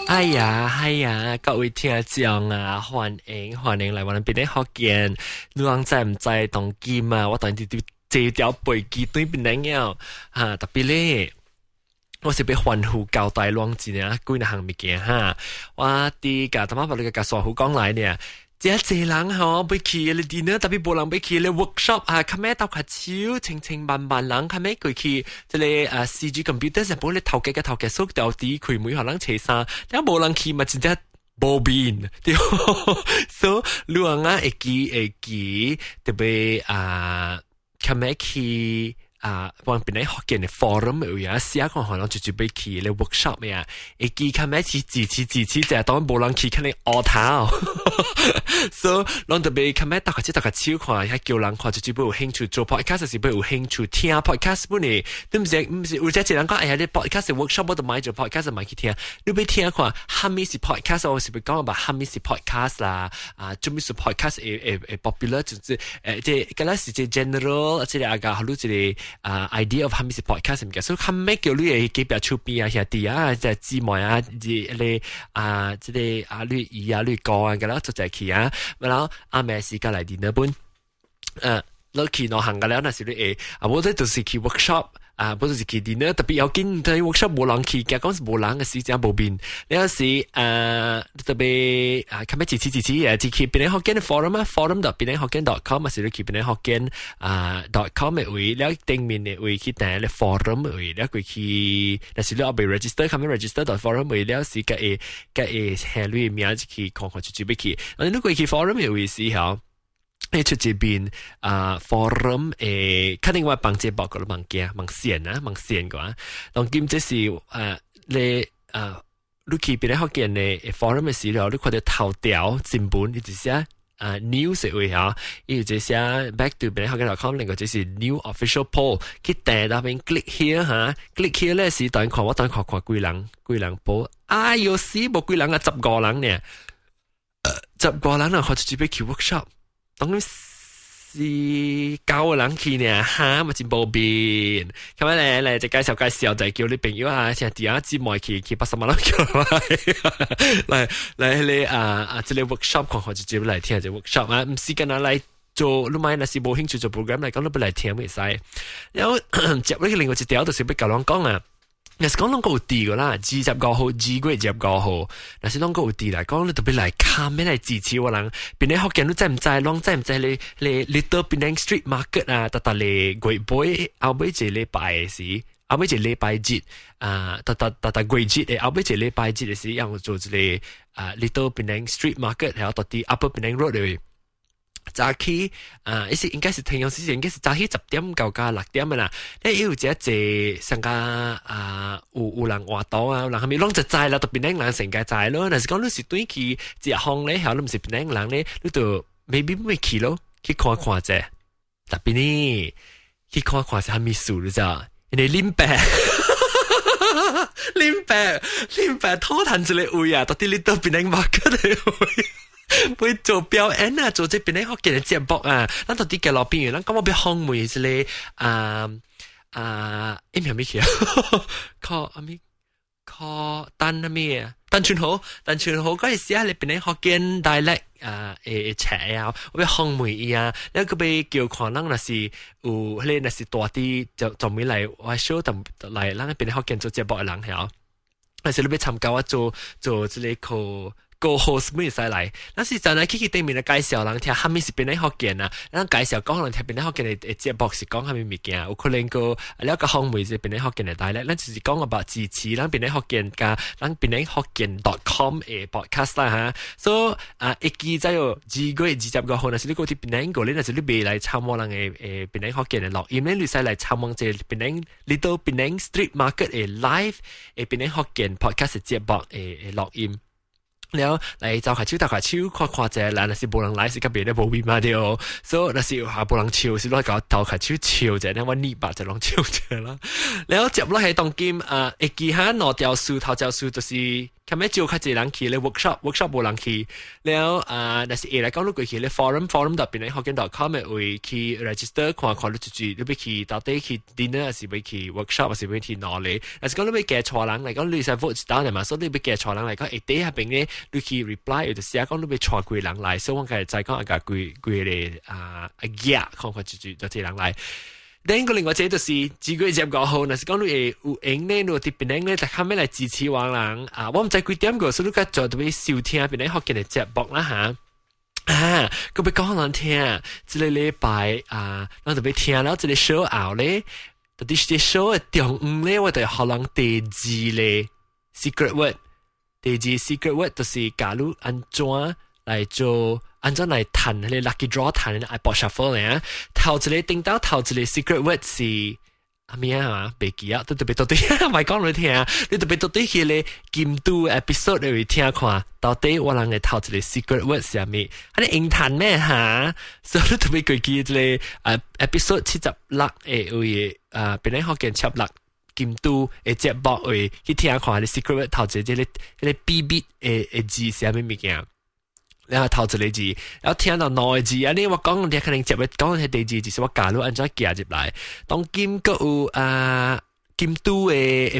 哎呀，哎呀，各位聽眾啊，歡迎歡迎來我哋檳城福建。你人知毋知當今啊？我當時佇坐條飛機轉檳城了，哈，特別咧，我是欲吩咐交代攏一下幾若項物件哈。我佇共淡仔把你共師傅講來呢。這濟人吼，欲去咧 dinner，特別無人欲去咧 workshop 啊，較尾鬥較手，千千萬萬人較尾過去，這個啊 CG computer 上晡咧頭家佮頭家縮掉佇開門，予人揣衫，了無人去嘛，真正無面對。所以你人啊會記會記，特別啊較尾去。啊，往檳城福建的 forum 有影寫看看，人就欲去咧 workshop 呀，會記較尾是支持支持，者當無人去，肯定烏頭。所以，攏特別較尾逐個手逐個手看，遐叫人看就就欲有興趣做 podcast，是欲有興趣聽 podcast 本呢？都毋是毋是，有遮濟人講，哎呀，你 podcast workshop 我都買做 podcast 買去聽，你欲聽看，啥物是 podcast，我是欲講吧，啥物是 podcast 啦，啊，做咩是 podcast 會會會 popular，就是這敢若是這 general，這個啊個好這個。啊，idea of 啥物是 podcast 物件，所以較尾叫你的隔壁厝邊啊、兄弟啊、這姊妹啊、這個啊、這個啊、你姨啊、你哥啊，佮咱做齊去啊，然後暗暝時間來 dinner 本，落去兩項個了，若是你會啊，無這就是去 workshop。啊，不是去 dinner，特別要緊，但 workshop 無人去，驚講是無人嘅時間無面。你有時特別啊，較尾支持支持誒，只去檳城福建的 forum 啊，forum.penanghokkien.com，嘛是你去檳城福建啊 .com 的位，了頂面的位去訂咧 forum 的位，了過去，若是你猶未 register，較尾 register 到 forum 位，了時佮會佮會寫你名字去看看就就欲去。啊，你過去 forum 的位時候。你出這邊啊，forum 誒，肯定我幫這報個網件網線啊，網線個啊。當今這是你啊，你去檳城福建的 forum 的時候，你看到頭條新聞，你就寫啊 news 的位嚇，伊就寫 back to 檳城福建 .com，另外就是 new official poll，去訂那邊 click here 嚇，click here 咧是等看我等看看幾人幾人報，哎喲死無幾人啊，十五人呢，十五人啊，看出去欲去 workshop。當是九個人去呢，哈嘛真無面。咁樣咧來就介紹介紹，就叫你朋友啊，像弟啊姊妹去去八十萬人叫來來來啊啊！這個 workshop 看看就接來聽這 workshop 啊，毋是干焦來做，你莫若是無興趣做 program 來講，你欲來聽會使。然後接落去另外一條就是欲共人講啊。若是講攏閣有佇個啦，二十五號，2月25號，若是攏閣有佇來講，你特別來看，欲來支持我人。檳城福建，你知毋知？攏知毋知？咧咧 Little Penang Street Market 啊，逐逐個月尾後尾一個禮拜時，後尾一個禮拜日啊，逐逐逐逐月日的後尾一個禮拜日的時，讓做一個啊 Little Penang Street Market，還有佇佇 Upper Penang Road 的。早起啊，伊是應該是聽講是應該是早起10點到加6點的啦。你有一濟上加啊，有有人活動啊，有人啥物攏就知啦，特別檳人成個知咯。若是講你是轉去食風咧，還你毋是檳城人咧，你就 maybe 欲去咯，去看看者。特別呢，去看看是啥物事，你知影？因為林伯，林伯，林伯討趁一個位啊，到底 Little Penang Market 的位。會做表演啊，做這檳城福建的節目啊，咱到佇街路邊，咱講我欲訪問一個啊啊，伊名咩去啊？靠阿咪靠陳阿咪啊？陳春豪，陳春豪嗰時寫咧檳城福建 dialect 啊，會冊啊，我欲訪問伊啊，了閣欲叫看人若是有彼個若是大啲就專門來我 show 同來咱檳城福建做節目的人曉，還是你欲參加我做做這個co-host 會使來，咱是真係去去頂面來介紹人聽，啥物是檳城福建啊？咱介紹講人聽檳城福建的節目是講啥物物件，有可能個了個訪問是檳城福建的 dialect，咱就是講個支持咱檳城福建佮咱檳城福建 .com 的 podcast 啦哈。所以啊，會記在哦，2月25號，若是你閣佇檳城過，你若是你欲來參我人的檳城福建的錄音，你使來參我這檳城 Little Penang Street Market 的 live 的檳城福建 podcast 節目的錄音。了來走下手，搭下手，看看者，若是無人來，是較別咧無面嘛對。所以若是有下無人笑，是來共頭下手笑者，我呢把就攏笑者啦。了接落去當今啊，會記下兩條數，頭條數就是後尾招較濟人去咧 workshop，workshop 無人去，了啊，若是會來講你過去咧 forum，forum 入邊咧福建 .com 的位去 register 看看你就是你欲去到底去 dinner 還是欲去 workshop 還是欲去哪裡？若是講你欲加帶人來講，你會使 vote 一道的嘛，所以你欲加帶人來講，下底彼邊咧，你去 reply 就寫講你欲帶幾人來，所以我會知講啊共幾幾个啊啊夾看看就就這人來。另個另外這就是2月25號，若是講你會有閒咧，你佇檳城咧，就較尾來支持我人啊！我毋知幾點個，所以你較做特別收聽檳城福建的節目啦嚇。啊，閣欲講人聽，這個禮拜啊，咱特別聽了這個 show 後咧，到底是這 show 的中午咧，我就予人第二个 secret word，第二 secret word 就是假如按怎來做。按怎來趁彼个 lucky draw 趁彼個 iPod Shuffle 咧，頭一個頂到頭一個 secret word 是啥物啊？袂記啊，都特別到底，莫講你聽，你特別到底彼个金都 episode 裡聽看，到底我人的頭一個 secret word 是啥物？啊你用趁咩哈？所以你特別過記這個episode 76的位啊，檳城福建76金都的節目位去聽看，你 secret word 頭一個這个彼个秘密的的字是啥物物件？然後頭一個字，然後聽到兩個字，啊！你我講你可能接嘅講係第二字，是我教你按怎寄入來。當今閣有啊金都的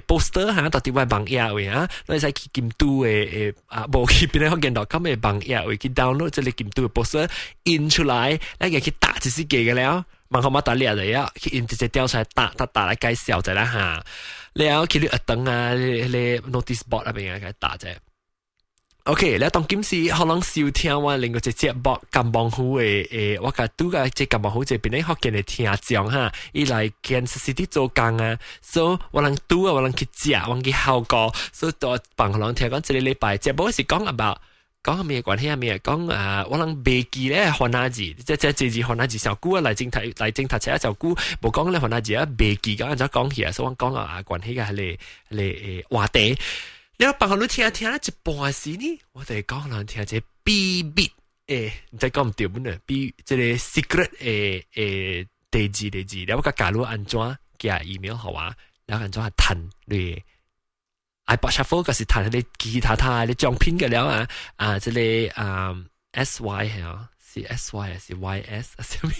poster 嚇，到佇我網頁位啊，你會使去金都的的啊，無去檳城福建 .com 的網頁位去 download 這个金都的 poster 印出來，你個去打一時個了，網號碼打掠來啊，去印一隻調出來打打打來介紹者啦嚇，了去你學堂啊，彼个 notice board 那邊啊，共打者。OK，你當今時可能收聽我另外一個節目金望虎的誒，我共拄共這金望虎這檳城福建的聽眾哈，伊來 Kansas City 做工啊，所以我人拄啊，我人去食，我人去效果，所以就幫人聽講這个禮拜節目是講 about 講啥物關係啥物講啊，我人袂記咧番仔字，這這這字番仔字上久啊，來正讀來正讀冊上久，無講咧番仔字啊，袂記講按怎講起啊，所以我講啊關係个彼个彼个話題。你幫你聽聽一半時呢，我就講人聽這秘密誒，毋知講毋對本啊，秘這个 secret 的的地址地址，了我共教你按怎寄 email 予我，然後按怎趁你 iPod Shuffle 就是趁彼个其他他的獎品个了啊啊，這个啊 S Y 係啊，是 S Y 還是 Y S 啊？啥物？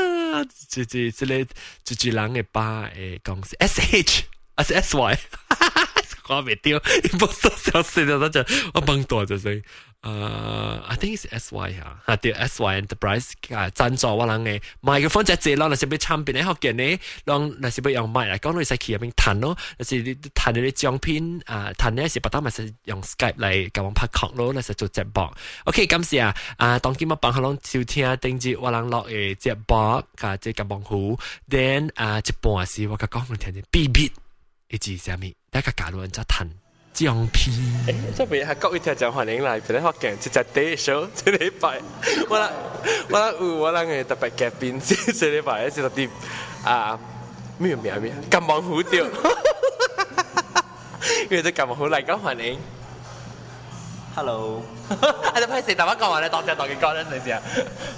啊，這這這个這這人的爸的公司 S H 還是 S Y？我袂對，伊無說消息了，我就我崩大就是，I think 是 S Y 哈，哈對 S Y Enterprise 啊贊助我人的麥克風遮濟咯，若是欲參檳城福建的，攏若是欲用麥來講，你會使去彼邊趁咯，若是你趁彼个獎品啊，趁的是別當嘛是用 Skype 來共阮拍 call 咯，若是做節目。OK，感謝啊，啊，當今我幫予攏收聽頂日我人錄的節目，共這個網戶，then 啊一半是我共講你聽者秘密。一字啥物？大家教你按怎趁獎品。這邊係各位聽眾歡迎來，檳城福建這隻第一 show，這禮拜我人我人有我人的特別嘉賓，這這禮拜是特別啊，咩名咩？金網虎對，因為這金網虎來講歡迎。 Hello，啊，你歹勢，淡薄講話咧，大聲大聲講咧，是是？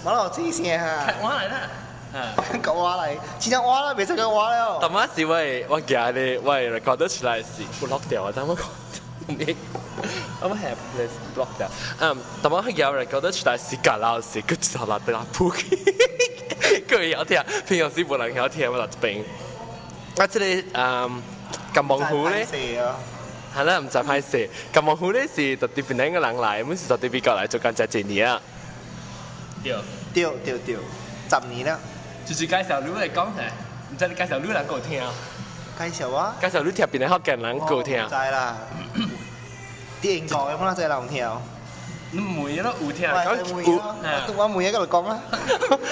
我老黐線啊！我來啦。講我來，真正我啦，袂使講我了。淡薄是我我寄咧，我 record 出來是 block 掉啊，淡薄講。我係 block 掉。嗯，淡薄去寄 record 出來是假老師，佢就來對他撲去，佢會曉聽，平常時無人曉聽，我就這邊。啊，這個金網虎咧，係啦，毋知歹勢。金網虎咧是特別檳城个人來，阮是特別美國來做工遮濟年啊。對。對對對，10年啦。就是介紹你來講下，毋知你介紹你人夠聽。介紹我？介紹你聽檳城福建人夠聽。知啦。佇英國的本來這人有聽。你問咯，有聽講有。我問一個就講啦。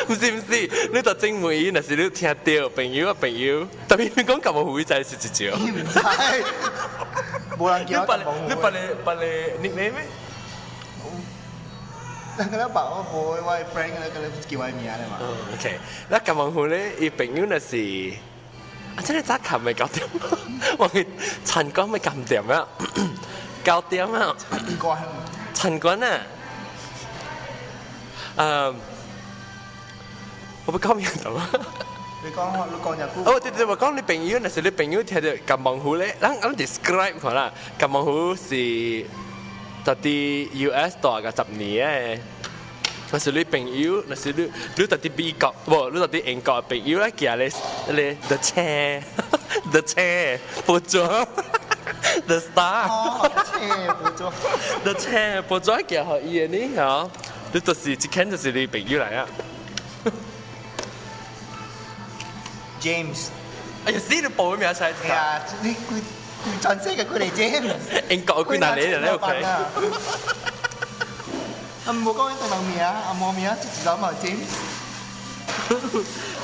毋是毋是，你就真問伊，若是你聽著朋友啊朋友，特別你講金網虎知是一招。毋知。無人叫我金網虎。你別个別个 nickname 咩？那個咧白我無我 friend 咧個叫我名咧嘛。 OK，那金網虎咧，伊朋友若是，啊真係早琴咪搞掂，我去陳光咪撳掂啊，搞掂啊。陳冠。陳冠啊，我不講名字嗎？你講你講隻哦，對對，我講你朋友，若是你朋友聽著甘望虎咧，咱咱 describe 看啦，甘望虎是佇 US 蹛個10年的。若是你朋友，若是你你佇美國，無你佇英國朋友咧，行咧咧 the chair the chair 報紙 the star 哦，車報紙 the chair 報紙行予伊的呢，嗬，你就是這間就是你朋友來啊。 James。哎呀，死你報名出來。哎呀，你規規全世界幾個 James？英國幾難嚟咧，佢。啊，無講伊人名，啊無名，就一個嘛 James。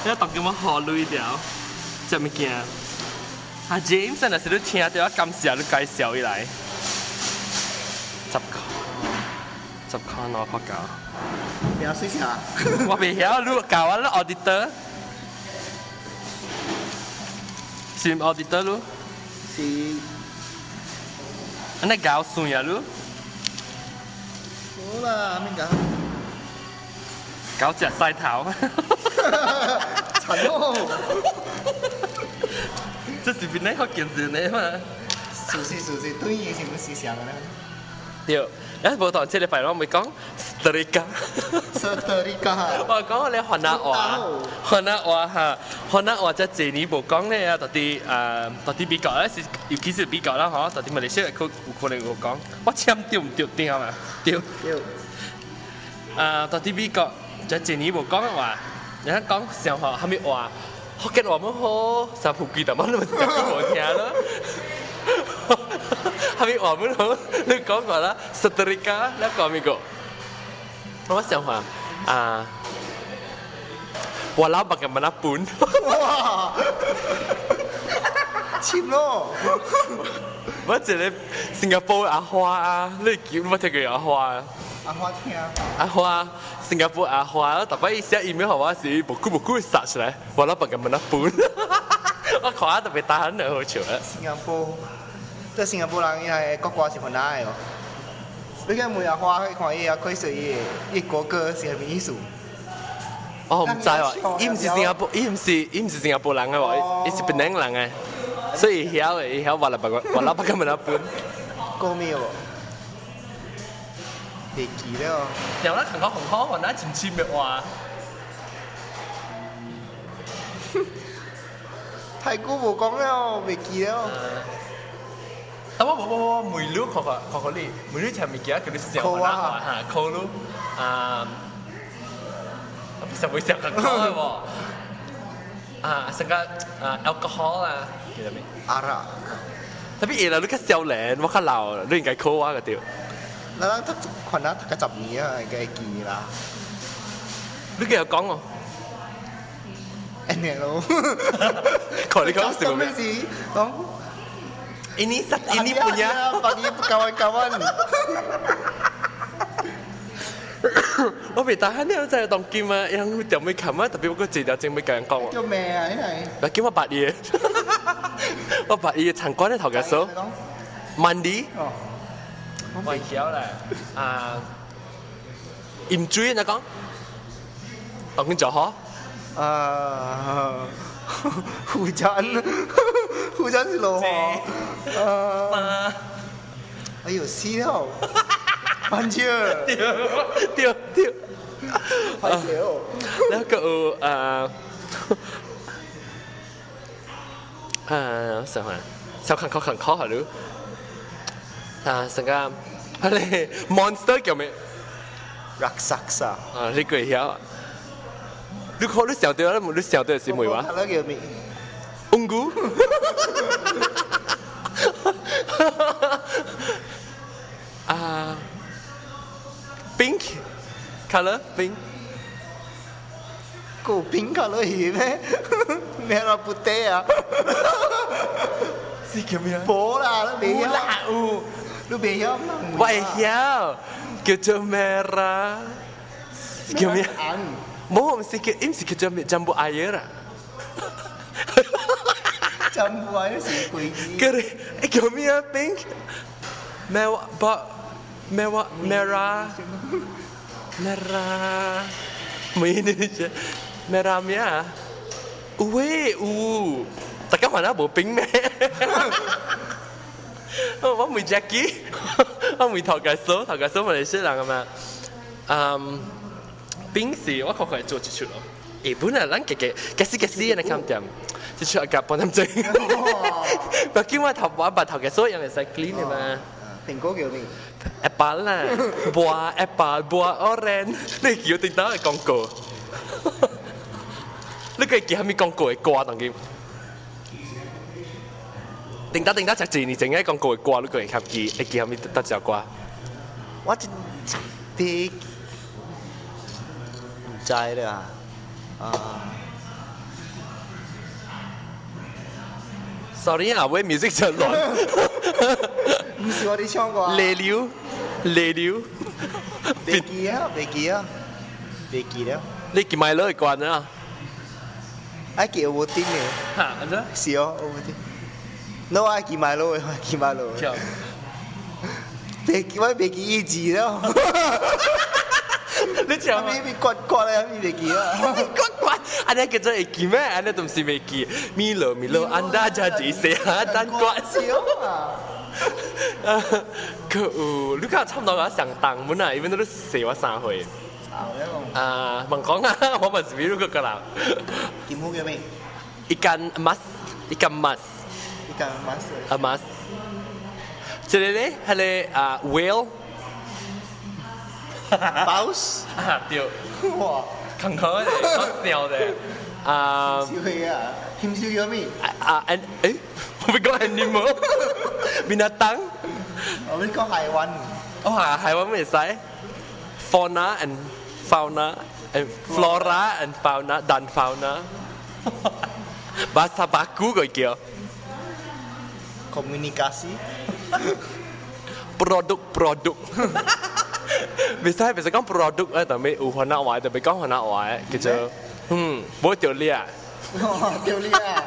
你當叫我學累了，這物件。啊，James，若是你聽著，我感謝你介紹伊來。10塊，10塊2塊9。名水啥？我袂曉，你教我，你 auditor。是 auditor 咯？是。按呢搞算啊，你？好啦，免搞。搞隻細頭。慘哦！這是邊個學件事呢嘛？是是是是，對伊是毋是想的咧？對，啊無當這禮拜我咪講 setrika。 Setrika。我講你番仔話，番仔話哈，番仔話這濟年無講咧啊，佇佇美國咧是，尤其是美國啦吼，佇馬來西亞可有可能有講，我簽對毋對對嘛？對。對。啊，佇美國這濟年無講的話，你講上話啥物話？福建話麼好，三浦記得麼？你咪講無聽咯。啥物話麼好？你講過啦，setrika，你講咩個？我想話啊，walau bagaimanapun。哇！簽咯！我一個新加坡阿花啊，你叫你捌聽過阿花啊？阿花聽。阿花，新加坡阿花，逐擺伊寫 email 予我時，無久無久會殺出來，walau bagaimanapun。我看啊特別大漢就好笑啊。新加坡，這新加坡人伊係國歌是番仔的哦。你敢問阿花，看伊啊，開說伊的伊國歌是啥物意思？哦，毋知喎，伊毋是新加坡，伊毋是新加坡人的喎，伊是檳城人的，所以伊曉的，伊曉 walau baga walau bagaimanapun。歌名無？袂記了。有啦，近講紅可，雲南前前嘅話。太久無講了，袂記了。啊，我無無無，梅女看看看看你，梅女食物件叫你笑啦，嚇，考你啊，實會食個講的喎。啊，成個啊 alcohol 啊，叫做咩？ Arak。 Tapi 會啦，你較少年，我較老，你應該考我個對。咱咱讀可能讀個10年啊，應該會記啦。你繼續講哦。按呢咯。看你講什麼？講。 Ini ini punya bagi kawan-kawan。我袂tahan了，真係當今啊，人條尾冚啊，特別我個一條真未共人講。叫咩啊？你係？嗱，叫我捌伊的，我捌伊的餐館的頭家嫂。Mandi。哦。我曉啦，啊，飲水你講，當今就好。啊，hujan hujan 是落雨。啊。哎呦，死了！Banjir。對對對。歹勢哦。那個啊，啊，想下，小看看看看下咯。啊，成個，啊咧，monster 叫咩？Raksasa。啊，你過曉？你看你想到，你想到是咩話？叫咩？ Ungu。啊，pink color pink。個 pink color 係咩？Merah putih 啊？是叫咩啊？無啦，你袂曉。啦有，你袂曉？我會曉，叫做 merah。叫咩？無，毋是叫，伊毋是叫做咩？Jambu air 啦。 Jambu air 是果子。叫你，叫咩啊？Pink。咩話？不，咩話？Merah。 Merah。咩呢？Merah 咩啊？有喂有，大家還得無冰咩？我問 Jackie，我問頭家嫂，頭家嫂馬來西亞人啊嘛。嗯，冰是我看看做一出咯。欸，本來咱家己，假使假使你看店，一出啊，半點鐘。不叫我頭我把頭家嫂用會使 clean 的嘛。蘋果叫咩？ Apple 啦，buah apple buah oren，你叫叮當的廣告。你可以記蝦米廣告的歌當今？叮當叮當，十幾年前嘅廣告的歌，你可會記？會記蝦米佗隻歌？我真別唔知啦啊！ Sorry 啊，我 music 就亂。唔是我哋唱歌。雷流，雷流。別記啊，別記啊，別記了。你記埋落去關啊？愛記有頂嘅。嚇，按怎？是哦，有頂。我愛記埋落，我記埋落。別記，我別記一字了。你唱咩？咩刮刮咧？咩別記啊？刮刮，按呢叫做會記咩？按呢都毋是袂記。Milo Milo anda jadi sehat dan kuat。是啊。可有，你看差不多我上當本啊，因為都細我3歲。啊，問講啊，我嘛是比如個個人。金魚叫咩？ Ikan emas, ikan mas。 Ikan emas。 Emas。這個咧，彼個啊，whale。 Paus。啊對。哇！康康的，好笑的。啊。笑啊！金魚叫咩？啊，欸，我欲講 animal。Binatang。我欲講 haiwan。哦，係 haiwan 袂使。Fauna and fauna and flora and fauna dan fauna。Bahasa baku 個叫。 Komunikasi。 Produk produk。袂使袂使講 produk 啊，但係有番仔話，特別講番仔話，叫做嗯，無條理啊。條理啊。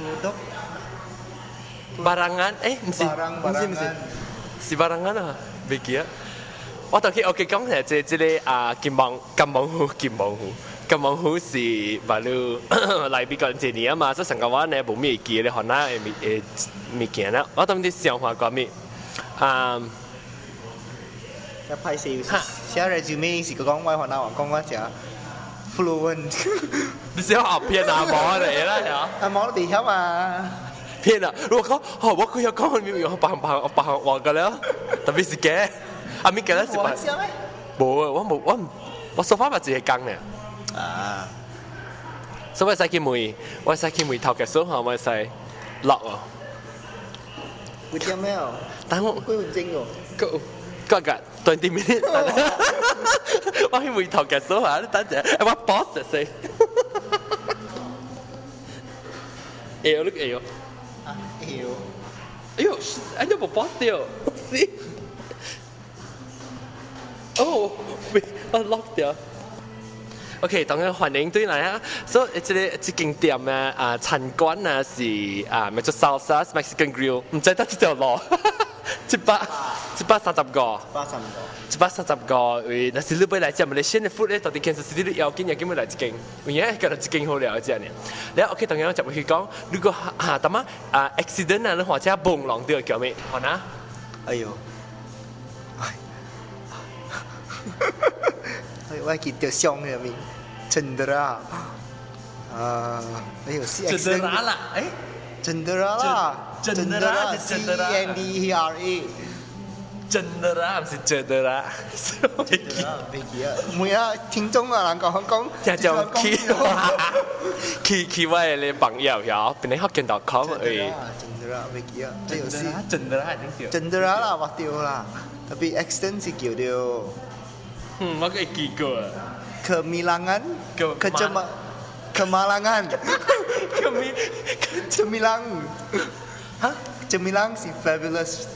Produk。 Barangan，欸，毋是，毋是毋是，是 barangan 啊，袂記啊。我頭去 OK 講係這這個啊金毛金毛虎金毛虎金毛虎是馬路來美國一年啊嘛，所以上個我呢無咩會記咧，番仔的物的物件啦。我當時想法過咩啊？一歹勢，寫 resume 是講我番仔話講我誠 fluent。你是學騙阿毛嚟啦，嚇？阿毛都佇遐嘛。騙啊！如果講，哦，我可以講，你用白白白話個了，特別是假。啊，咪記得是白。無啊，我無我唔，我說法嘛一個工呢。啊。所以我使去問，我使去問頭家嫂吼，我使落哦。幾點咩哦？等我幾分鐘哦。個個個 20 minutes。我去問頭家嫂啊，你等陣，我 pause 先。會哦，你會哦。啊，會哦。哎呦，哎，你無 pause 掉，是。哦，我 lock 掉。OK，當然歡迎對來啊！所以這個這間店啊，啊餐館啊是啊，叫做 Salsa Mexican Grill，毋知得這條路，135，百三十五，135為，若是你欲來食馬來西亞的 food 咧，到底 Kansas City 你要緊也緊欲來一間，有影敢若一間好料食爾。了 OK，當然我食入去講，如果啊，淡仔啊 accident 啊，你或者崩浪掉叫咩？好呐？哎呦！我記得上入面，cedera 啊，哎呦， Cedera 啦，欸，cedera 啦，cedera，C E N D E R A。 Cedera 毋是 cedera，袂記，袂記啊！每啊聽眾啊，人講講，聽眾去去去我的咧網頁曉，變成福建 .com 誒。 Cedera 袂記啊，這就是 cedera 一定對。 Cedera 啦，我對啦，特別 accident 是叫做。嗯，我會記過。 Kemilangan, kecema, kemalangan, Kemi, cemilang, 哈，cemilang 是 fabulous。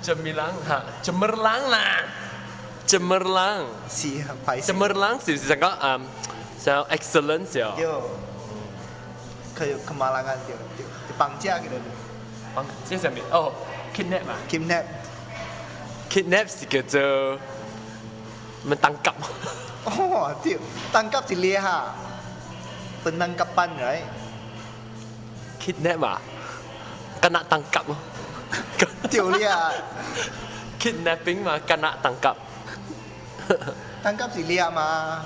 Cemilang 哈，cemerlang 啦，cemerlang 是歹勢。 Cemerlang 是毋是講嗯，像 excellence 哦？對，佢 kemalangan 對對，綁架佢哋。綁這啥物？哦，kidnap 啊。 Kidnap。 Kidnap 是叫做 mentangkap。哦，對，tangkap 是掠哈。Penangkapan right? Kidnap 啊？Kena tangkap 咯。對你啊！ Kidnapping 嘛，kena tangkap。 Tangkap 是掠嘛？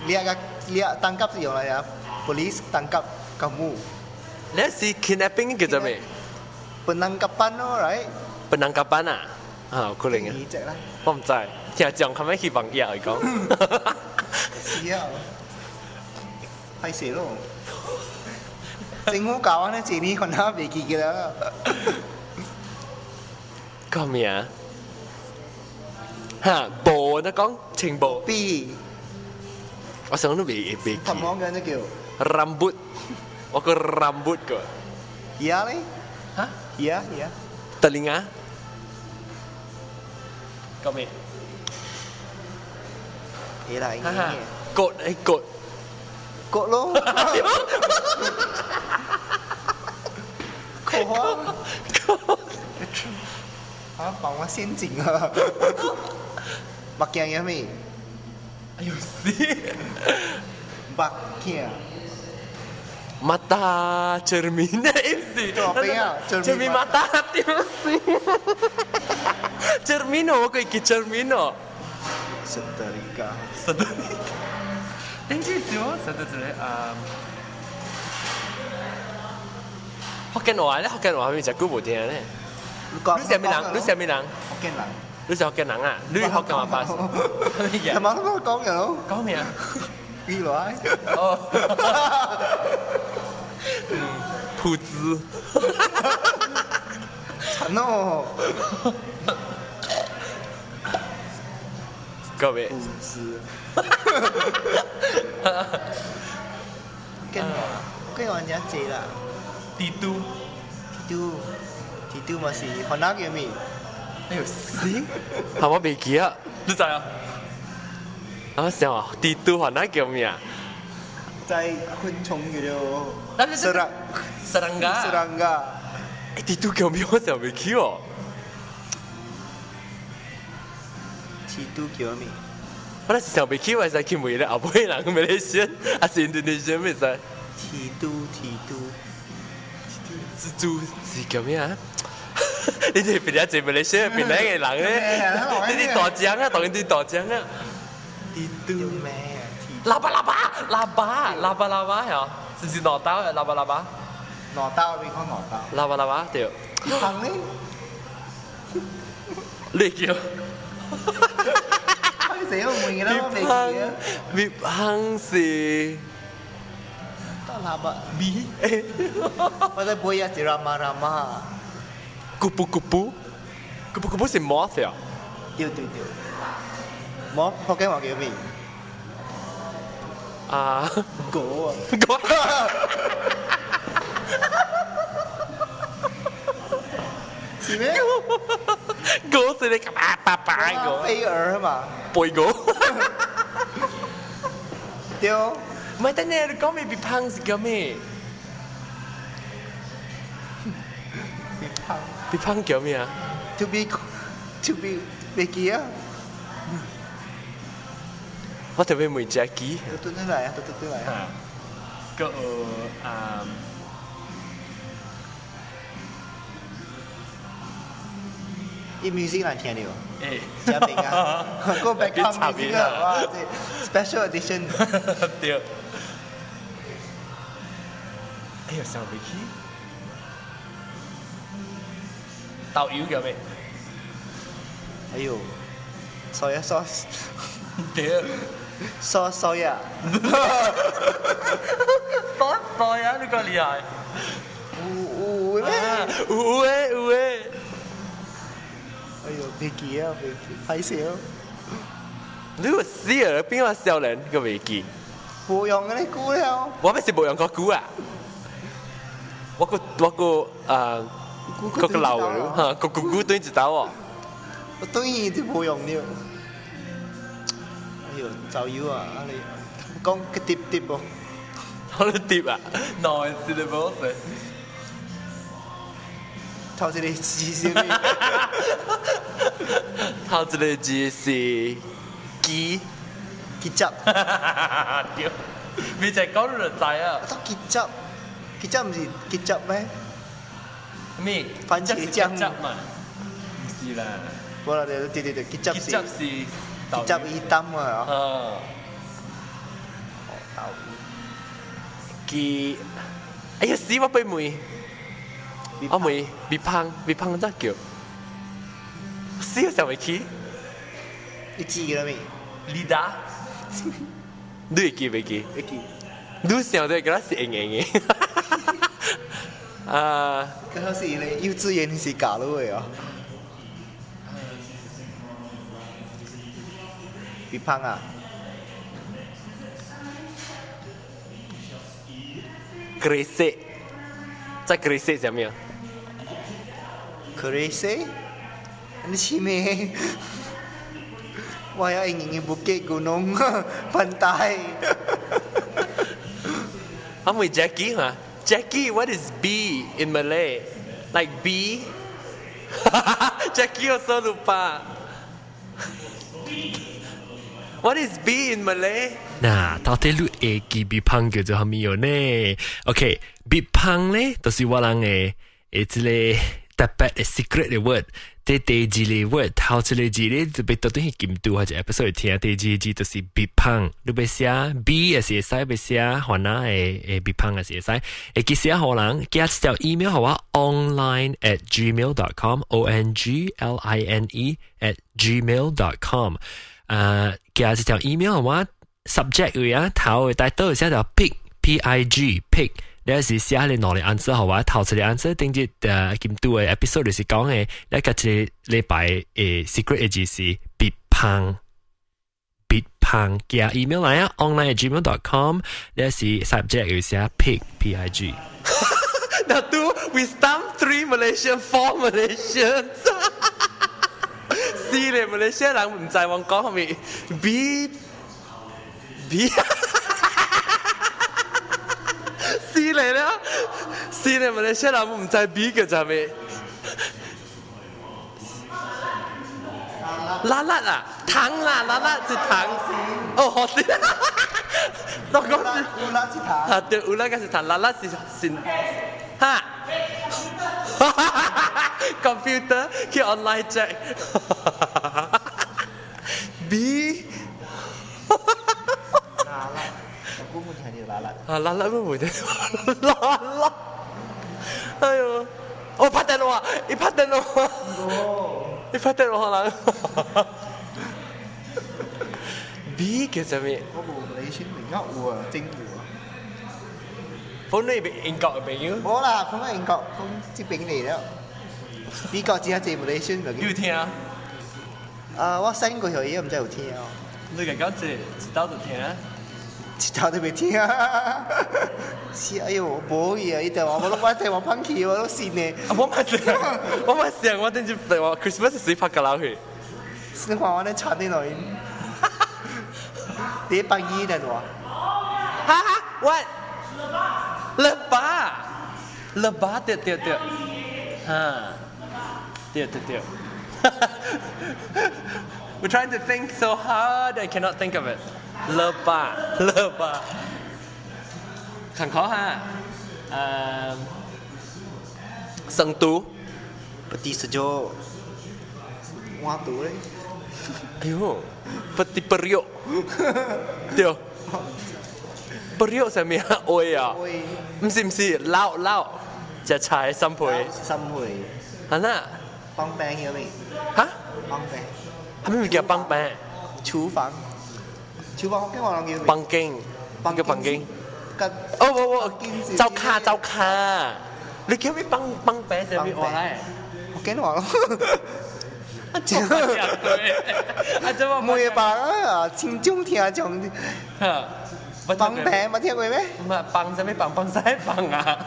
掠個掠 tangkap 是用來啊，police tangkap kamu。你是 kidnapping 叫做咩？Penangkapan 咯，right？ Penangkapan 啊？啊，可能啊。呢隻啦。我唔知，聽講佢咪去放藥嚟講。是啊，歹勢咯。政府教我呢，這年可能袂記得啦。講咩啊？哈，無你講情無。 B。我想都未未記。什麼嘅呢叫？Rambut，我個 rambut 個。耳咧？嚇？耳耳。 Telinga。講咩？起來。哈哈，割誒割。割咯。口花。啊，放我陷阱啊！目鏡有咩？哎呦死！目鏡。 Mata cermin 是。對啊，cermin mata 對死。Cermin 哦，我可以記 cermin 哦。 Seterika。 Seterika。頂次是我實在一個啊。福建話咧，福建話咪真久無聽咧。你啥物人？你啥物人？福建人。你是福建人啊？你福建話巴士？係嘛？都講嘅咯。講咩啊？幾耐？哦。噗子。慘哦。各位。噗子。跟跟我講濟啦。蜘蛛。蜘蛛。蜘蛛嘛是番仔叫咩？哎呦死！係我未記啊，你知啊？我想啊，蜘蛛番仔叫咩啊？在昆蟲叫做 serang serangga serangga。欸，蜘蛛叫咩？我想未記哦。蜘蛛叫咩？我那是想未起，我會使去問咧後尾人馬來西亞，還是印度尼西亞袂使？蜘蛛，蜘蛛，蜘蛛是叫咩啊？你哋邊一隻馬來西亞邊兩個人咧？你啲大將啊，當然啲大將啊。蜘蛛咩？喇叭喇叭喇叭喇叭喇叭係啊，是唔是攞刀啊？喇叭喇叭。攞刀，邊個攞刀？喇叭喇叭對。行咧？你叫？開死我唔記得我未記啊。蜜蜂是。得喇叭。咪？我在背一隻 rama rama。咕噗咕噗，咕噗咕噗是 moth 啊？對對對。moth 福建話叫咩？啊。狗啊。狗。是咩？狗是你個叭叭叭個。飛蛾嘛。背狗。對。唔係，等陣你講咩？蜜蜂是叫咩？蜜蜂。蜜蜂叫咩啊？To be to be 袂記啊！我特別問隻雞。都轉來啊！都轉來啊！個啊。伊 music 難聽著。欸。真明啊！個 background music 啊，哇！這 special edition。對。哎呦，想袂起。豆油叫咩？哎呦，soya sauce。對。 sauce soya。 sauce soya，你夠厲害。有有咩？有誒有誒。哎呦，袂記啊，袂記，歹勢哦。你有死啊！邊個少年個袂記？無用嘅你估了。我咪是無用過估啊！我個啊，個個老嚇，個姑姑對一刀哦。我對就無用了。哎呦，走油啊！啊你講個疊疊哦。好你疊啊！內是你冇事。頭一個字是啥物？頭一個字是雞，雞汁。對。未就講你就知啊。我 kicap kicap 毋是 kicap 咩？咩？番茄醬嘛？毋是啦。無啦，對對對對，kicap 是 kicap 是 kicap hitam 啊。啊。豆記，哎呀死我被問，我問米芳，米芳怎叫？死我想袂起。你記了未？ Lidah。你會記袂記？會記。你想到敢若是用用的。啊！嗰時咧幼稚園時教落的哦。米芳啊！ Gresik，在 Gresik 啥物啊？Gresik？你是咩？我要用 bukit gunung pantai。我問 Jackie 嘛？Jackie, what is B in Malay? Like B? Jackie also lupa. What is B in Malay? 嗱，到底你會記米芳叫做啥物呢？OK，米芳咧，就是我人的這個特別的 secret 的 word。這第二個 word 頭一個字咧，就欲到底去金拄或者 episode 聽。第二個字就是米芳，你欲寫 B 也是會使，欲寫番仔的米芳也是會使。會記寫予人，寄一條 email 予我 ongline@gmail.com ongline@gmail.com。寄一條 email 予我，subject 位啊，頭的 title 寫著 pig P I G pig。你是寫你兩個 answer 予我，頭一個 answer 頂日今拄的 episode 就是講的，你個一個禮拜的 secret 的字是米芳，米芳寄 email 來啊，ongline@gmail.com，你是 subject 要寫 pig P I G。 Now two, we stump three Malaysian, four Malaysians。是咧，馬來西亞人毋知我講啥物 B B。是咧啦，是咧，馬來西亞人毋知 B 叫啥物。Lalat 啊，糖啦，lalat 是糖。哦，好是。我講是烏拉是糖。啊，對，烏拉個是糖，lalat 是是。哈。Computer 去 online check。B。 Lalat，我估冇聽到 lalat。啊，lalat 冇聽到。Lalat。哎呦，我拍電話，伊拍電話。伊拍電話人。B 叫啥物？我無你先明有啊，真有啊。本你英國嘅朋友？無啦，講英國，講這邊嚟了。美國只係濟馬來西亞。有聽？啊，我 send 過去伊，毋知有聽哦。你個講這一道就聽？一道都袂聽。是哎呦，無去啊！伊電話我攏我電話放棄，我攏信的。啊，我嘛是，我嘛是，我頂日電話 Christmas 時拍個老去。你看我咧傳你落去。你放伊電話。哈哈，what？Lebah，lebah 對對對，哈，對對對。We're trying to think so hard, I cannot think of it. Lebah, lebah. 看考哈，成都。 Peti sejuk。我讀咧。哎呦，peti periuk。對。periuk 啥物啊？會啊？毋是毋是，老老，食菜三倍。三倍。係啦。幫餅有未？哈？幫餅。係咩叫幫餅？廚房。廚房福建話人叫。房間。叫房間。哦不不，灶跤灶跤。你叫咩幫幫餅啥物話來？福建話咯。啊，這啊，這每個人啊，親種聽種。幫餅冇聽過咩？唔係幫啥物幫幫啥幫啊？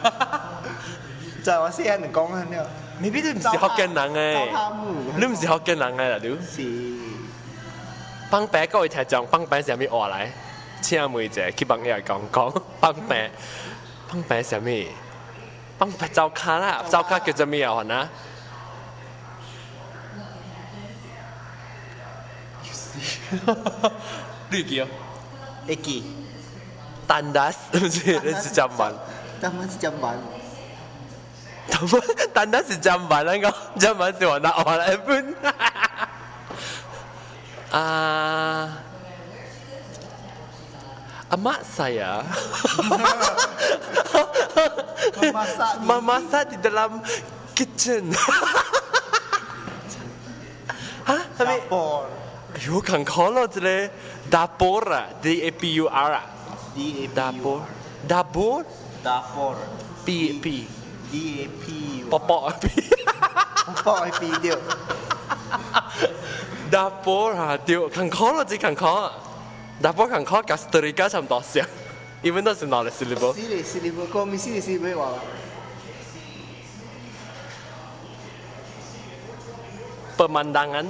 就係我細漢就講啊， Maybe 你毋是福建人誒，你毋是福建人誒啦，你。是。幫餅各位聽眾，幫餅啥物話來？請問一下，去幫遐講講幫餅，幫餅啥物？幫餅灶跤啦，灶跤叫做咩啊？番啊？你記哦？會記。Tandas，毋是，你是 jamban。 Jamban 是 jamban。 Tandas 是 jamban 咱講，jamban 是話那話來本。啊，阿媽saya Memasak di- memasak di dalam kitchen。哈？係咪？ Dapur。哎呦，艱苦咯，這個 dapur 啊，D A P U R 啊 D A P U。 ，dapur dapur Dapur。 P P D A P U。波波 P。波係 P 掉。 Dapur 啊，對，艱苦咯，這艱苦啊。Dapur 艱苦，佮 seterika 差毋多像，even 都是兩個 syllable。是咧是咧，無講咪是咧是咧話。 Pemandangan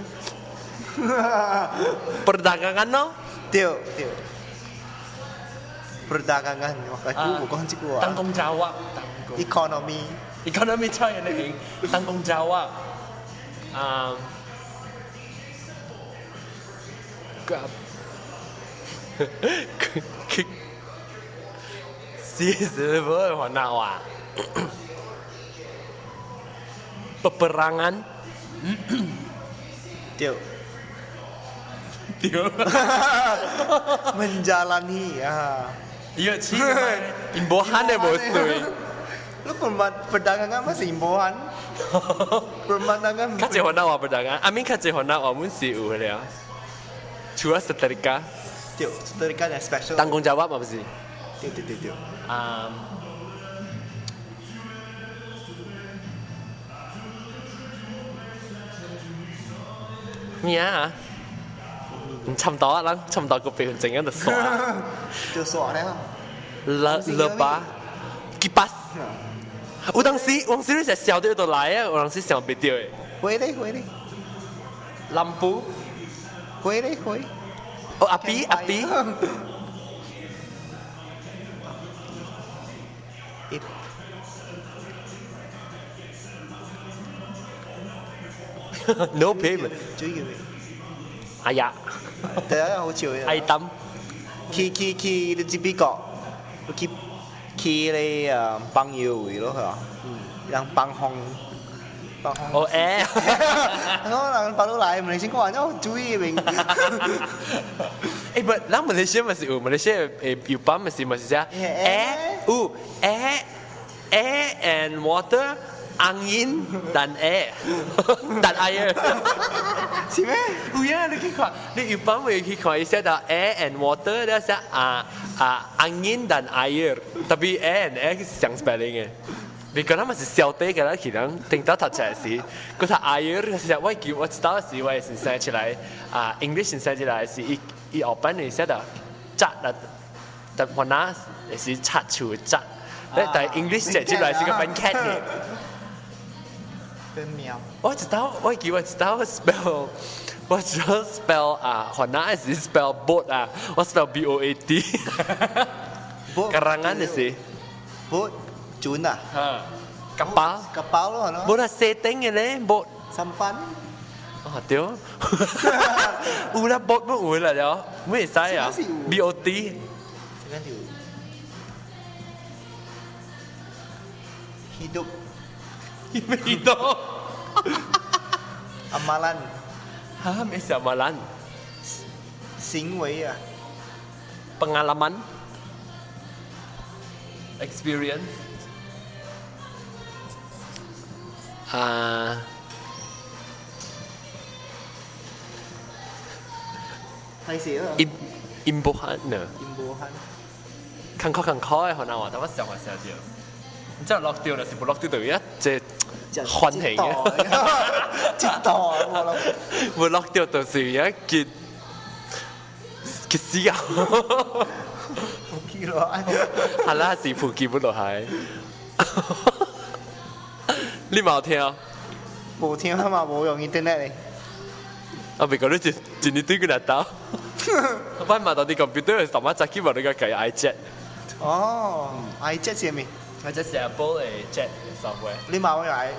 perdagangan 咯。對對。Perdagangan，我久無講這句話。 Tanggung jawab。 Economy。 Economy 超人的型，tanggung jawab。啊。個。是是無番仔話。Peperangan。對。對。 Menjalani 啊。伊個黐因無喊的無水。你 perdagangan 嘛是無喊。Pemandangan。較濟番仔話 perdagangan，阿明較濟番仔話，阮是有的了。除了 seterika。對，seterika 係 special。 Tanggung jawab 嘛不是？對對對對。啊。咩啊？差毋多啊，咱差毋多個百分鐘就煞。就煞了。勒勒巴，kipas。有當時，有當時你是笑到都來啊，有當時想袂著的。會咧會咧。 Lampu。會咧會。哦，api api。一。 No payment。追佢未？哎呀！第一好笑嘅。愛擔。去去去，你知美國，去去咧啊幫友位咯，係嘛？嗯，人幫風，幫風。哦欸！我人幫到來，馬來西亞人，我注意明。欸，不，咱馬來西亞嘛是有，馬來西亞誒有幫嘛是嘛是啥？欸，有欸，air and water。Angin dan air dan air 是咩？有啊，你去看，你有幫會去看，伊寫到 air and water，了寫啊啊 angin dan air，tapi air and air 是相 spelling 嘅。你講他們是小弟嘅啦，其人聽到讀冊時，佢讀 air 是我記我知道時，我是寫出來啊 English 寫出來是伊伊後版你寫到扎啦，但我那是擦樹扎，但 English 寫出來是個變 cat 嘅。喵。我知道，我記我知道 spell，我知道 spell 啊，番仔是 spell boat 啊，我 spell B O A T。Karangan 是。 Boat 船啊。嚇。Kapal。 Kapal 咯，係咯。 Boat 係四頂嘅咧，boat。 Sampan。啊對。有啦，boat 不有啦了，咩使啊？B O T。 Hidup。 Hidup。 Amalan。哈，咩是 amalan？行為啊。 Pengalaman。Experience。啊。開始啦。 Imbuhan 呢？Imbuhan。艱苦艱苦的，可能話，但我想話想著。你真係落掉，就是無落掉就一隻歡喜嘅。一道無落。無落掉就是一結結死啊！普及落來。係啦，是普及不落來。你嘛有聽？無聽嘛，無用 internet 咧。啊，別講你一一年對幾若刀。我嘛到啲 computer 上擺早起無你個計 iChat。哦，iChat 是啥物？我這是 Apple 的 chat software。你嘛會用 i？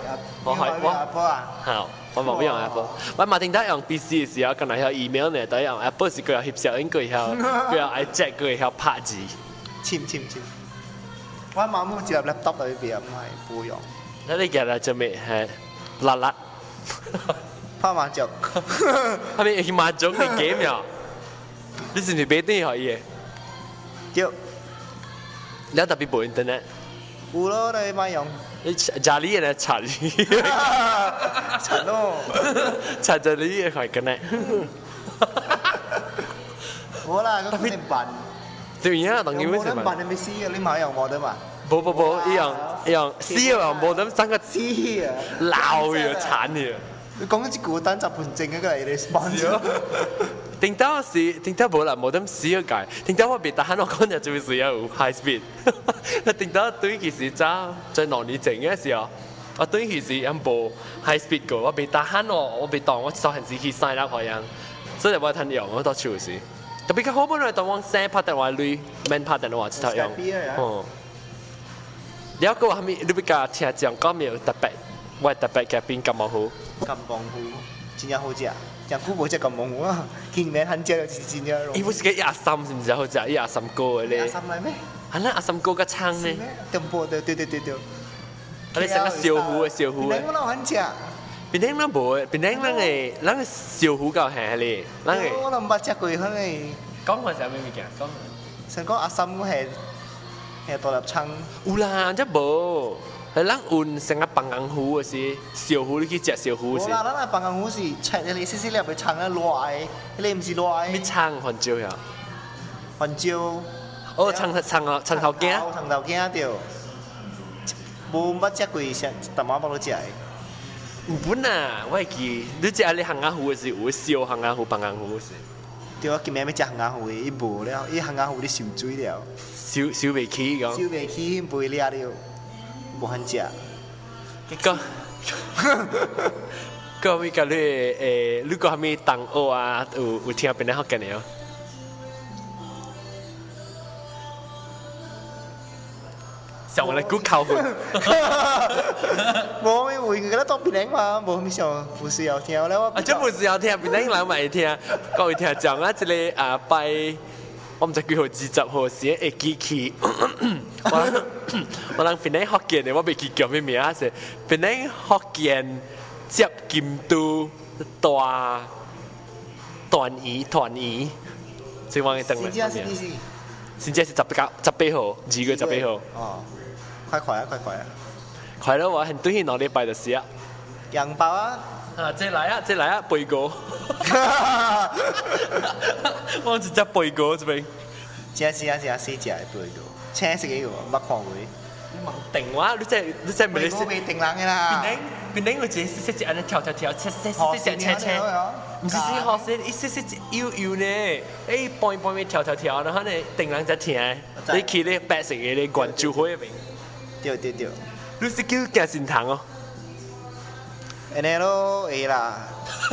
我係我 Apple 啊？好，我嘛會用 Apple。我嘛聽到用 PC 的時候，敢若曉 email 呢，但用 Apple 是閣會翕相影，閣會曉閣會曉 iChat，閣會曉拍字。簽簽簽。我媽媽一粒 laptop 喺邊，唔係冇用。那你夾來做咩？係辣辣。拍麻將。係咪去麻將嘅 game 呀？你是唔是買電可以？對。你特別無 internet？有咯，你買用。你家裡也來查你。查咯。查咗你也可以跟咧。冇啦，嗰個辦。對呀，當然會冇得辦，你咪死啊！你買用冇得嘛？無無無，一樣一樣死啊！冇得三個死啊！老又慘呀！你講一句單10分鐘嗰個嚟 response。頂到是頂到無啦，無得死個界。頂到我別得閒，我講就就是有 high speed。頂到對其實早在2年前嘅時候，我對其實也無 high speed 過，我別得閒我我別當我做閒時去 sign up 可樣，所以我趁用我到手時。特別較好本來當我先拍電話鐳，免拍電話一頭用。哦。了個話咪，你比較聽講講沒有特別，我特別嘅邊金毛虎。金毛虎真正好食，真久無食金毛虎啊！見面很食就是真正。伊不是個阿三是毋是好食？伊阿三哥的咧。阿三來咩？啊，咱阿三哥較長呢。中部對對對對對。啊，你成個燒糊的燒糊的。檳城我很食。檳城咱無的，檳城咱的咱的燒糊夠鹹咧，咱的。我都毋捌食過，可能。講話啥物物件？講。想講阿三係係大粒蔥。有啦，這無。係咱運成個放工糊的是燒糊，你去食燒糊是。無啦，咱個放工糊是切迄個細細粒的蔥啊，熱的，彼個毋是熱的。咩蔥？番椒呀？番椒。哦，蔥蔥啊，蔥頭羹。蔥頭羹對。無捌食過，啥淡仔捌咧食的。有本啊，我會記，你食你烘仔糊的是有燒烘仔糊、放工糊是。對，我今暝欲食烘仔糊的，伊無了，伊烘仔糊咧受水了。收收袂起講。收袂起，袂掠了，無法食。講，講咪甲你誒，你講啥物同學啊？有有聽邊個福建的哦？上我來骨頭粉。無咩話，佢咧當檳城嘛，無咩上不需要聽咧。我啊，這不需要聽，檳城人嘛會聽。各位聽眾啊，這個啊拜，我毋知幾號20號時會記起。我我人檳城福建的，我袂記叫咩名啊？是檳城福建接金都大團圓團圓，這我等來。真正是幾時？真正是19、18號，2月18號。哦。快快啊！快快啊！快咯！我很對去2禮拜就是啊。洋包啊！啊，這來啊，這來啊，背鍋。我直接背鍋這邊。真真真細隻的背鍋，青色的有無？捌看過。你問定我，你這你這背鍋袂定人的啦。檳城檳城有一個細細隻按呢跳跳跳，切細細隻切切。毋是是學生，伊細細隻幼幼呢，欸，半半暝跳跳跳，然後呢定人才聽。你去咧白色的咧圓柱花那邊。對對對，你是叫驚神童哦？按呢咯，會啦。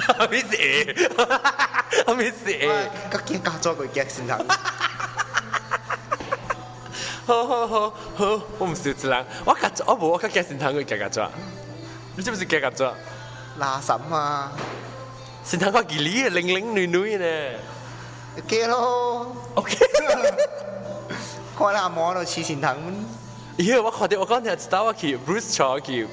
啥物是會？啥物是會？我驚教做過驚神童。好好好好，我毋是一人，我較我無我較驚神童過驚甲怎？你這毋是驚甲怎？垃圾嘛！神童較吉利的，零零女女呢。OK 咯。 OK。看阿嬤都飼神童。咦！我看到我講聽一道我去 Bruce 帶我去，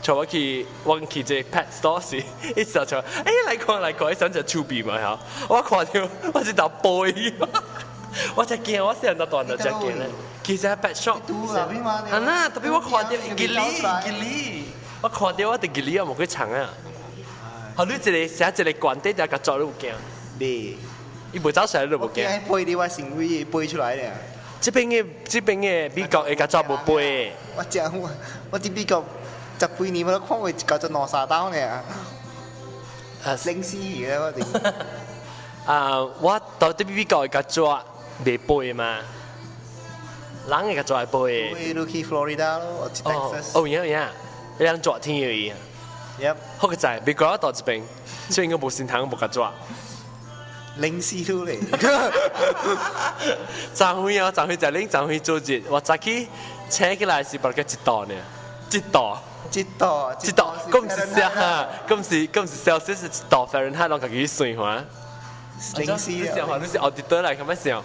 帶我去，我去這個 pet store 時，伊就帶，欸來看來看，伊想食手臂嘛吼，我看到我一頭背，我才驚，我細漢到大就才驚咧。其實 pet shop，啊那特別我看到吉利吉利，我看到我佇吉利我無去藏啊。好，你一個寫一個懸底就共抓你有驚？袂，伊無走出來你就無驚。驚飛佇我身位飛出來咧。這邊的這邊的美國會共抓無飛。我食我我佇美國十幾年，我都看過共抓兩三刀爾。啊，冷死去了我佇。啊，我到佇美國會共抓袂飛嘛？人會共抓會飛。飛你去 Florida 咯，或者 Texas。哦，有影有影，彼人抓天而已。 Yep。好個在，美國到這邊，所以應該無神通無共抓。冷死你咧！昨昏啊，昨昏在恁昨昏做日，我早起醒起來是大概1度呢，一度，一度，一度，閣毋是哈，閣毋是閣毋是 Celsius 是1度 Fahrenheit，攏家己去算看。冷死啊！你想看，你是奧迪多來，咁樣想？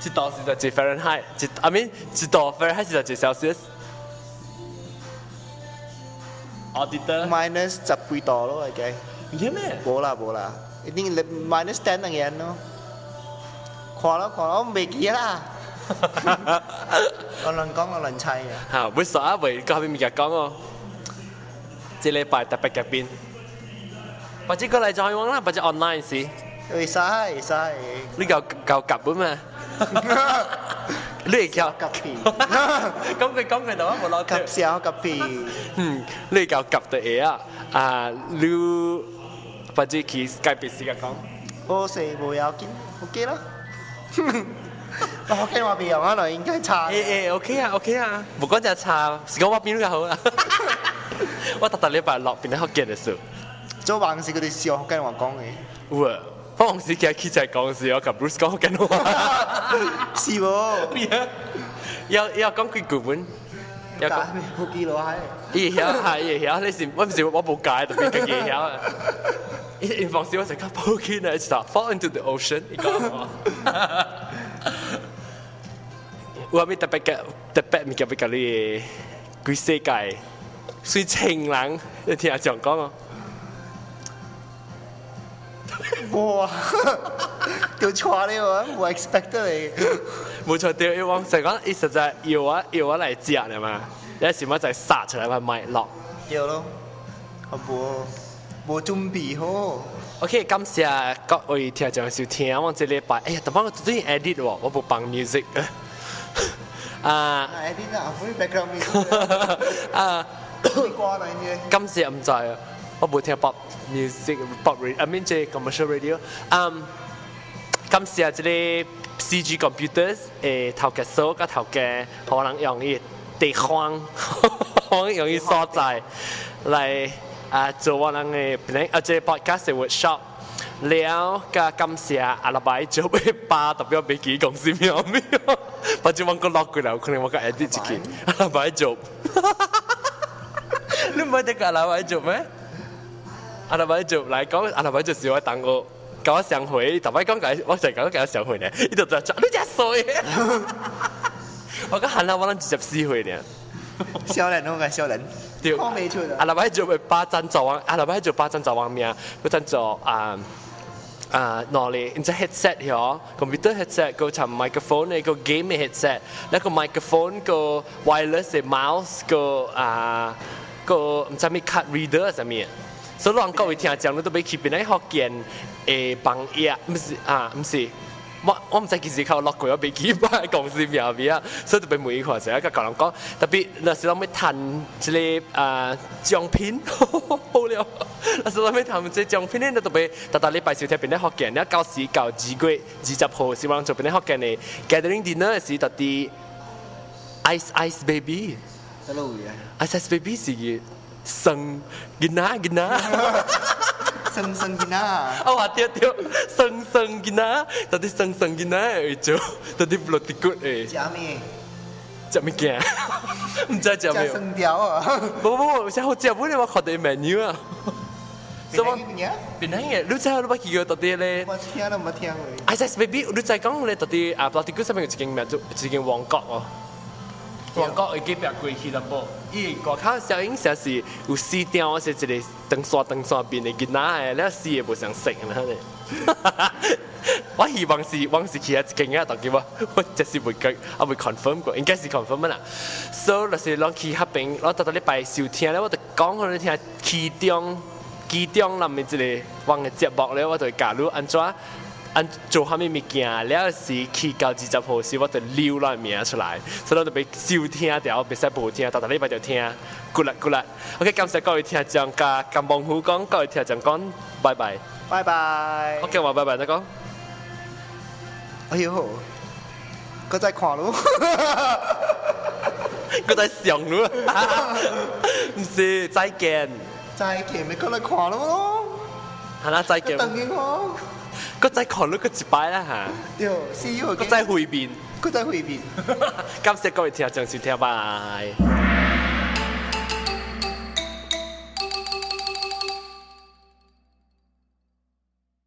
一度是十一 Fahrenheit，一 I mean 一度 Fahrenheit 是十一 Celsius。Auditor minus 十幾度咯，應該。唔咩？無啦無啦，一定 minus 10 兩樣咯。看咯看咯，我袂記啦。我亂講，我亂猜啊。嚇，會說啊，未講邊物件講哦。這禮拜特別嘉賓，或者過來再玩啦，或者 online 是。會使會使。你夠夠夾本嘛？你會叫夾皮？講句講句，就我無攞夾小夾皮。嗯，你夠夾就會啊！啊，你或者去 Skype 時間講。好勢無要緊，OK 啦。我福建話袂用啊，就應該差。欸欸，OK 啊，OK 啊，無講真差，是講我邊較好啊。我逐逐禮拜六變咧福建的事。做夢時佢哋笑福建話講的。有啊，我往時起起來講時，我共 Bruce 講福建話。是無？要要講幾句本？要講。無記落來。伊會曉，係伊會曉，你是我毋是我無教，特別家己會曉啊。伊放時我就較抱起來，一頭 fall into the ocean，伊講我。有啥物特別嘅特別物件欲共你規世界水清人，你聽阿講講哦。哇！叫錯了啊，無 expect 你。無錯對，伊講就講，伊實在要我要我來食了嘛，有時我就殺出來我麥落。對咯，我無無準備好。 OK，感謝各位聽眾收聽，我這禮拜，哎呀，特別我最近 edit 喎，我無放 music。啊，edit 啊，唔 background music。啊，歌來呢？感謝毋知啊，我無聽 pop music，pop radio，I mean 這 commercial radio。嗯，感謝這個 CG Computers 的頭家嫂佮頭家，予人用伊地方，予人用伊所在來啊做我人的本啊這個 podcast 的 workshop。了，佮感謝阿拉伯做尾巴，特別袂記公司名咩？反正我閣落過來，有可能我閣 edit 一去。阿拉伯做，你毋捌聽過阿拉伯做咩？阿拉伯做來講，阿拉伯就是我同學，佮我相會，逐擺講共，我就講共我相會呢，伊就就你遮衰。我講喊啦，我攏24歲爾。少年攏個少年。對。看袂出啊。阿拉伯做尾巴贊助我，阿拉伯做巴贊助我名，佢贊助啊。啊，攞嚟，然之 headset 嗬，computer headset 個尋 microphone 嘅個 game 嘅 headset，那個 microphone 個 wireless 嘅 mouse 個啊個毋知咩 card reader 啥物，所以人各位聽講，你都欲去邊個福建的網頁，毋是啊，毋是。我我毋知幾時靠落過，我袂記擺公司名名啊，所以就欲問伊看者，佮人講，特別若是咱欲趁這个啊獎品，好了，若是咱欲趁這獎品咧，你特別逐逐禮拜收聽邊咧福建，你到時到2月20號，希望做邊咧福建的 gathering dinner 時，特佇 Ice Ice Baby。佗位啊？Ice Ice Baby 是生囡仔囡仔。生生囡仔。哦，對對，生生囡仔，到底生生囡仔會做，到底落地骨的。食咩？食物件？毋知食咩？食酸條啊！無無無，啥好食？本來我看到 menu 啊。什麼？邊個嘅？你知你捌去過到底咧？我聽都毋捌聽過。 Ice Ice Baby，你知講咧到底啊？落地骨上面有一間名做一間旺角哦。旺角會隔壁過去淡薄，伊外口小影成是有四條，是一個長線長線面的囡仔的，了四個無相識呢。我希望是我是去遐一間啊，但係我我這是未確，啊未 confirm 過，應該是 confirm 啦。所以若是攏去彼邊，我逐逐禮拜收聽咧，我就講予你聽，其中其中內面一個阮的節目咧，我就會教你按怎按做啥物物件，了是去到20號時，我就留咱名出來，所以咱就欲收聽著，袂使無聽，逐逐禮拜就聽，鼓勵鼓勵。OK，感謝各位聽眾，佮佮王虎講，各位聽眾講，拜拜，拜拜。 OK，我拜拜，再講。哎喲，閣再看囉，閣再上囉，毋是，再見。再見，咪閣來看囉咯。係啦，再見。等於我。閣再看你閣一擺啦嚇。對，see you。閣再會面。閣再會面。感謝各位聽眾收聽，拜。